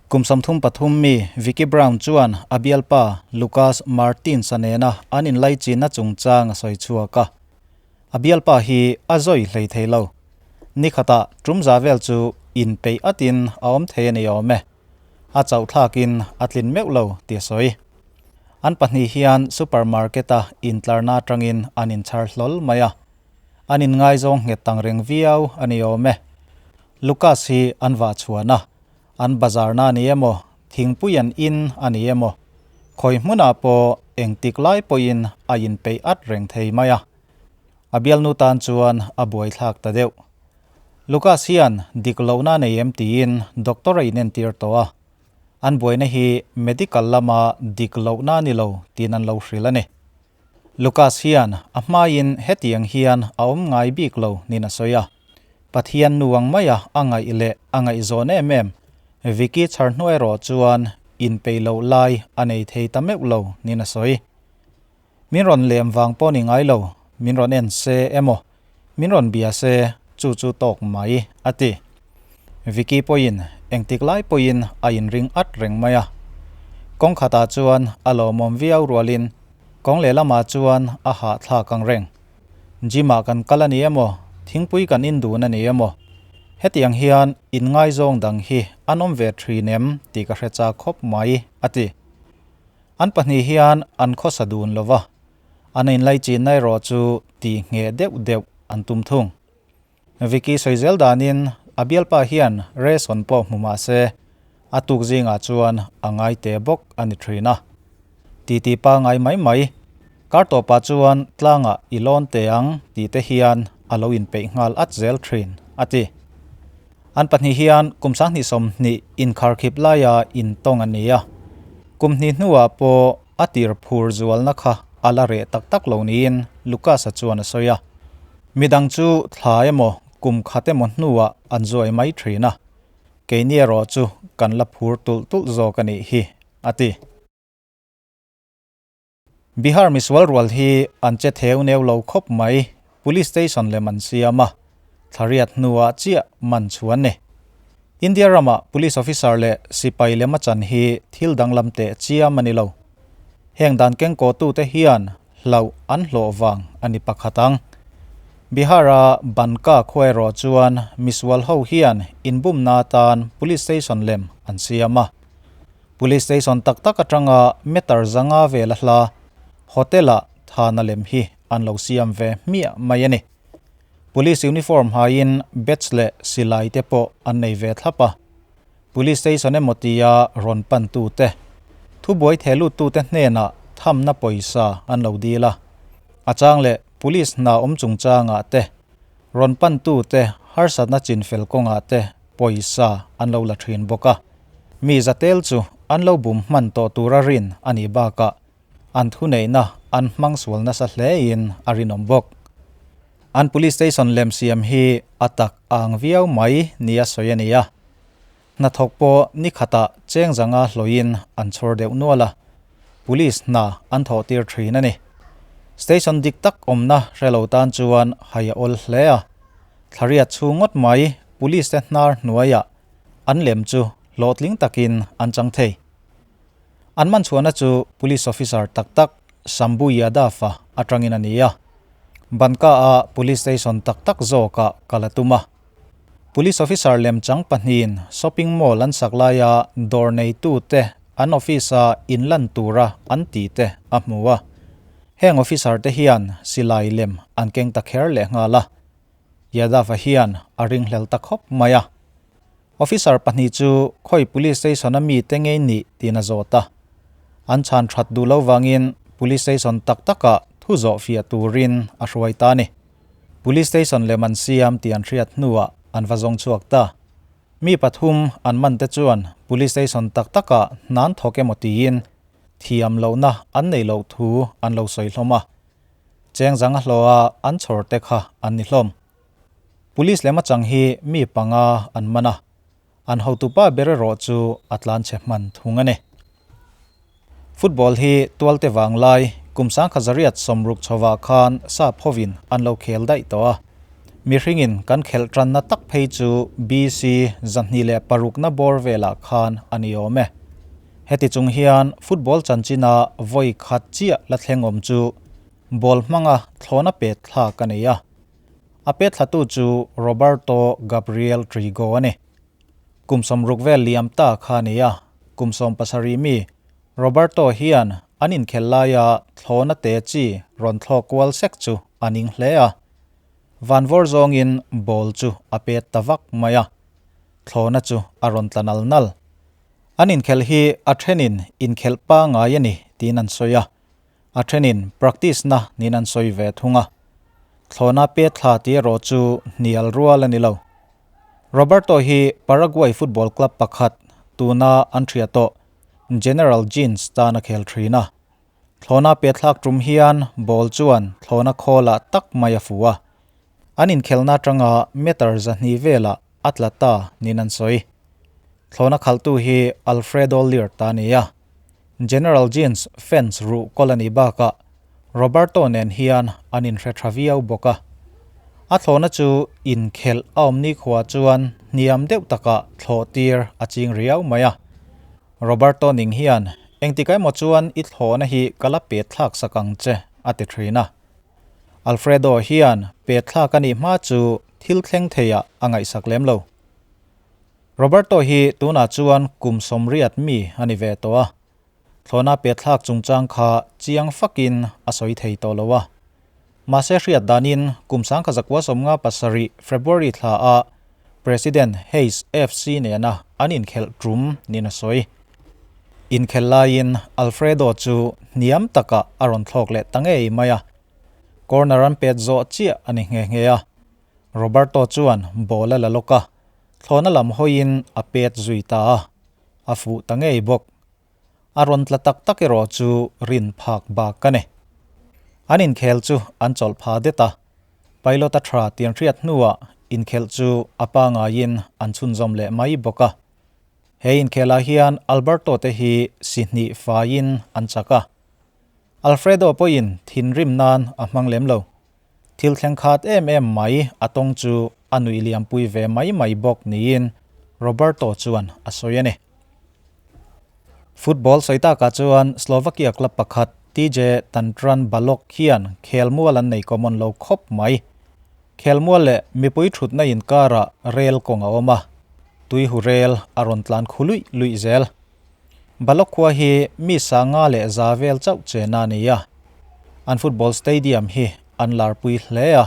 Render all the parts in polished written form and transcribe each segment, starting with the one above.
Kum 33 mi Vicky Brown chuan a bialpa Lucas Martins-a nena an inlaichinna chungchang a sawi chhuak a. A bialpa hi a zawi hlei thei lo. Ni khatah tum za vel chu inpeih atin a awm thei a ni awm e. A chauh thlakin a tlin meuh lo tih a sawi. An pahnih hian supermarket-a intlarna atangin an inchhar hlawl mai a. An inngaizawng nghet tang reng viau a ni awm e. Lucas hi an vah chhuan a. An bazarna a ni emaw, thingpui an in a ni emaw, khawi hmunah pawh engtik lai pawhin a inpeih at reng thei mai a. A bialnu tan chuan a buaithlak ta deuh. Lucas hian dik lohna a nei em tiin doctor a inentir tawh a. An buaina hi medical lama dik lohna a ni lo tiin an lo hrilh a ni. Lucas hian a hmaiin hetiang hian a awm ngai bik lo niin a sawi a. Pathian nu ang maia a ngaih leh a ngaihzawn em em Vicky chhar hnu erawh chuan inpeih loh lai a nei thei ta meuh lo niin a sawi. Min rawn lem vang pawh ni ngai lo, min rawn en se emaw, min rawn bia se chu chu tawk mai, a ti. Vicky pawhin engtik lai pawhin a inring at reng mai a. Kawng khatah chuan a lawmawm viau rualin kawng lehlamah chuan a hahthlak ang reng. Gym ah kan kal a ni emaw, thingpui kan in dun a ni emaw, hetiang hian inngaizawng dang hi an awm ve thin em tih ka hre chak khawp mai, a ti. An pahnih hian an khawsa dun lo va, an inlaichinna erawh chu tih ngheh deuh deuh an tum thung. Vicky sawi zel danin a bialpa hian ration pawh hmu mah se a tuk zingah chuan a ngai te bawk a ni thin a. Titi pangai mai mai, kar tawpah chuan tlangah i lawn te ang tih te hian a lo inpeih nghal at zel thin, a ti. An pahnih hian kum 2020 inkharkhip laia intawng a ni a. Kum hnih hnuah pawh a tir phur zualna kha a la reh tak tak lo niin Lucas-a chuan a sawi a. Midang chu thla emaw kum khat emaw hnuah an zuai mai thin a, keini erawh chu kan la phur tulh tulh zawk a nih hi, a ti. Bihar misual rual hi an che theu neu lo khawp mai, Police Station lem an siam a, thla riat hnuah chiah man chhuan ni. India ramah Police Officer leh sipai lem a chan hi thil danglam teh chiam a ni lo. Heng dan kengkawhtute hian hlauh an hlawh vang a ni pakhat ang. Bihar-a Banka khua erawh chuan misual ho hian inbumna atan Police Station lem an siam a. Police Station tak tak atanga meter zanga vel a hla Hotel-ah thana lem hi an lo siam ve hmiah mai a ni. Police uniform haiin badge leh silai te pawh an nei ve thlap a. Police Station emaw tia rawn pantute, thubuai theh luttute hnenah thamna pawisa an lo dil a. A chang leh Police hna awm chungchangah te, rawn pantute harsatna chinfel kawngah te pawisa an lo la thin bawk a. Mi zatel chu an lo bum hman tawh tura rin a nih bakah an thuneihna an hmang sual nasa hlein a rinawm bawk. An Police Station lem siam hi a tak ang viau mai nia sawi a ni a. Hnathawk pawh ni khatah cheng zanga hlawiin an chhawr deuh nual a, Police hna an thawh tir thin a ni. Station dik tak awmna hre lo tan chuan hai a awl hle a. Thlariat chhung ngawt mai Police te hnar hnuaiah an lem chu hlawhtling takin an chang thei. An man chhuahna chu Police Officer tak tak Shambhu Yadav-a atangin a ni a. Banka-a Police Station tak tak zawkah kal a tum a. Police Officer lemchang pahnihin shopping mall an sak laia dawr neitute an office-a inlan tura an tihte a hmu a. Heng officer te hian silai lem an keng ta kher leh nghal a. Yadav-a hian a ringhlel ta khawp mai a. Officer pahnih chu khawi Police Station a mite ngei nih tiin a zawt a. An chhan that duh lo vangin Police Station tak takah thu zawh fiah turin a hruai ta a ni. Police Station lem an siam tih an hriat hnuah an va zawng chhuak ta. Mi pathum an man te chuan Police Station tak takah hnan thawk emaw tiin thiam lohna an neih loh thu an lo sawi hlawm a. Cheng zang a hlawha an chhawr te kha an ni hlawm. Police lem atang hi mi panga an man a, an hotupa ber erawh chu a tlan chhe hman thung a ni. Football hi tualte vanglai kum 1960 chhovah khan sap hovin an lo khel daih tawh a. Mihringin kan khelh tanna tak phei chu BC 206na bawr velah khan a ni awm e. Heti chung hian football chanchina vawi khat chiah la thleng awm chu ball hmanga thlawna pet thlak a nei a. A pet thlatu chu Roberto Gabriel Trigo a ni. Kum 60 vel liam ta kha a ni a, kum 17 mi Roberto hian an inkhelh laia thlawna te chi rawn thlawk kual sek chu a ning hle a. Van vawr zawngin ball chu a pet ta vak mai a, thlawna chu a rawn tla nal nal. An inkhelh hi a thenin inkhelh pangai a ni tiin an sawi a, a thenin practice na niin an sawi ve thung a. Thlawna pet thla tih erawh chu hnial rual a ni lo. Roberto hi Paraguay football club pakhat tuna an thiah tawh General Jeans tan a khel thin a. Thlawna pet thlak tum hian ball chuan thlawna khawlah tak mai a fu a. An inkhelhna atanga meter 200 velah a tla ta niin an sawi. Thlawna khalhtu hi Alfredo Lirt a ni a. General Jeans fans ruh kawl a nih bakah Roberto nen hian an inhre tha viau bawk a. A thlawna chu inkhelh a awm nikhua chuan hniam deuh takah thlawh tir a ching riau mai a. Roberto ning hian engtik emaw chuan i thlawhna hi ka la pet thlak sak ang che a ti thin a. Alfredo hian pet thlak a nih hma chu thil thleng theiah a ngaihsak lem lo. Roberto hi tunah chuan kum 80 mi a ni ve tawh a. Thlawhna pet thlak chungchang kha chiang fakin a sawi thei tawh lo a. Mahse hriat danin kum 1957 February thla a President Hayes FC nena an inkhelh tum niin a sawi. Inkhelh laiin Alfredo chu hniam takah a rawn thlawk leh ta ngei mai a. Corner an pet zawh chiah a ni nghe nghe a. Roberto chuan ball a la lawk a, thlawhna lam hawiin a pet zui ta a, a fuh ta ngei bawk. A rawn tla tak tak erawh chu rin phak bak a ni. An inkhel chu an chawlh pha det a, pilot a tha tian hriat hnuah inkhelh chu a pangaiin an chhunzawm leh mai bawk a. He inkhelah hian Alberto te hi si hnih faiin an chak a. Alfredo pawhin thinrim nan a hmang lem lo. Thil thleng khat em em mai a tawng chu a nuih liampui ve mai mai bawk niin Roberto chuan a sawi a ni. Football sawi takah chuan Slovakia club pakhat TJ Tantran Balog hian khelmual an nei common lo khawp mai. Khelmual leh mipui thutna inkarah rel kawng a awm a, tuihu rel a rawn tlan khu luih luih zel. Balog khua hi mi sanga leh za vel chauh chena a ni a, an football stadium hi an larpui hle a.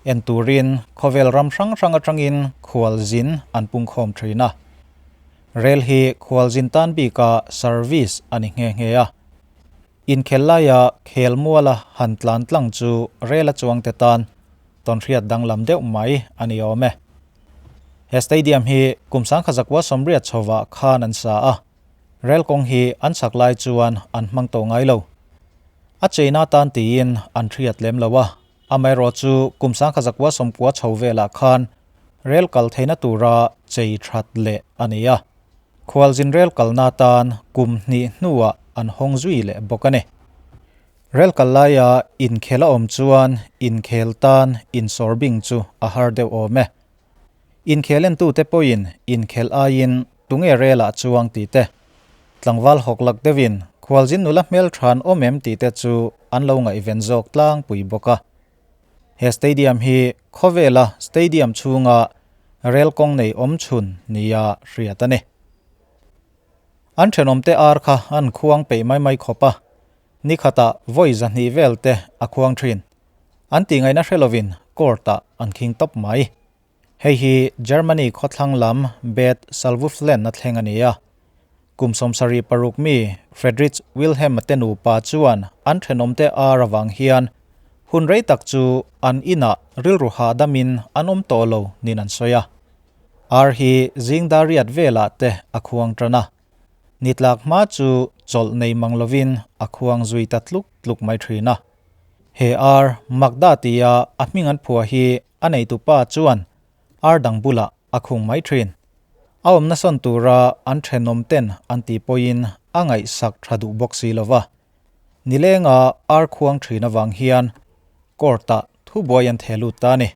En turin khawvel ram hrang hrang atangin khualzin an pungkhawm thin a. Rel hi khualzin tan bika service a ni nghe nghe a. Inkhel laia khelmuala han tlan tlang chu rel a chuangte tan tawnhriat danglam deuh mai a ni awm e. He stadium hi kum 1980 chhovah khan an sa a, rel kawng hi an chak lai chuan an hmang tawh ngai lo. A cheina tan tiin an hriat lem lo a, amaherawh chu kum 1990 chho velah khan rel kal theihna tura chei that leh a ni a. Khualzin rel kalna tan kum hnih hnuah an hawng zui leh bawk a ni. Rel kal laia inkhel a awm chuan inkhel tan insawrbing chu a har deuh awm e. Inkhel entute pawhin inkhel aiin tunge relah chuang tih te, tlangval hawk lak deuhin khualzin nula hmel than awm em tih te chu an lo ngaihven zawk tlangpui bawk a. He stadium hi khawvela stadium chhunga rel kawng nei awm chhun nia hriat a ni. An thenawmte ar kha an khuang peih mai mai khawp a, ni khatah vawi 200 vel te a khuang thin. An tih ngaihna hre lovin court-ah an khing tawp mai. Hei hi Germany khawthlang lam Bad Salvuflen a thleng a ni a. Kum 76 mi Friedrich Wilhelm-a te nupa chuan an thenawmte ar avang hian hun rei tak chu an inah rilru hahdamin an awm tawh lo niin an sawi a. Ar hi zingdar riat velah te a khuang tan a. Ni tlak hma chu chawlh nei mang lovin a khuang zui ta tluk tluk mai thin a. He ar Magda tia a hming an phua hi a neitupa chuan ar dang bulah a khung mai thin. A awmna sawn tura an thenawm ten an ti pawhin a ngaihsak tha duh bawk si lova. Nilenga ar khuang thin avang hian court-ah thubuai an the lut ta a ni.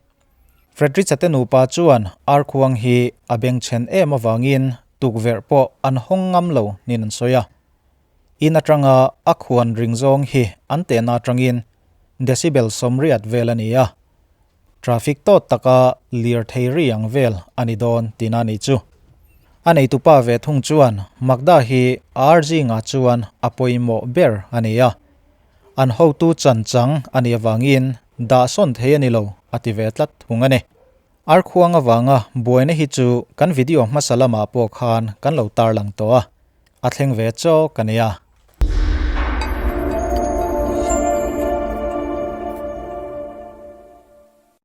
Frederick-a te nupa chuan arkhuang hi a bengchhen em avangin tukverh pawh an hawng ngam lo niin an sawi a. In atanga a khuan ring zawng hi an tehna atangin decibel 80 vel a ni a. Traffic tawt taka lirthei ri ang vel a ni dawn tihna a nih chu. A neitupa ve thung chuan Magda hi ar zingah chuan a pawimawh ber a ni a. An hotu chan chang a nih avangin dah sawn thei a ni lo a ti ve tlat thung a ni. Arkhuang avanga buaina hi chu kan video hmasa lamah pawh khan kan lo tarlang tawh a, a thleng ve chawk a nia.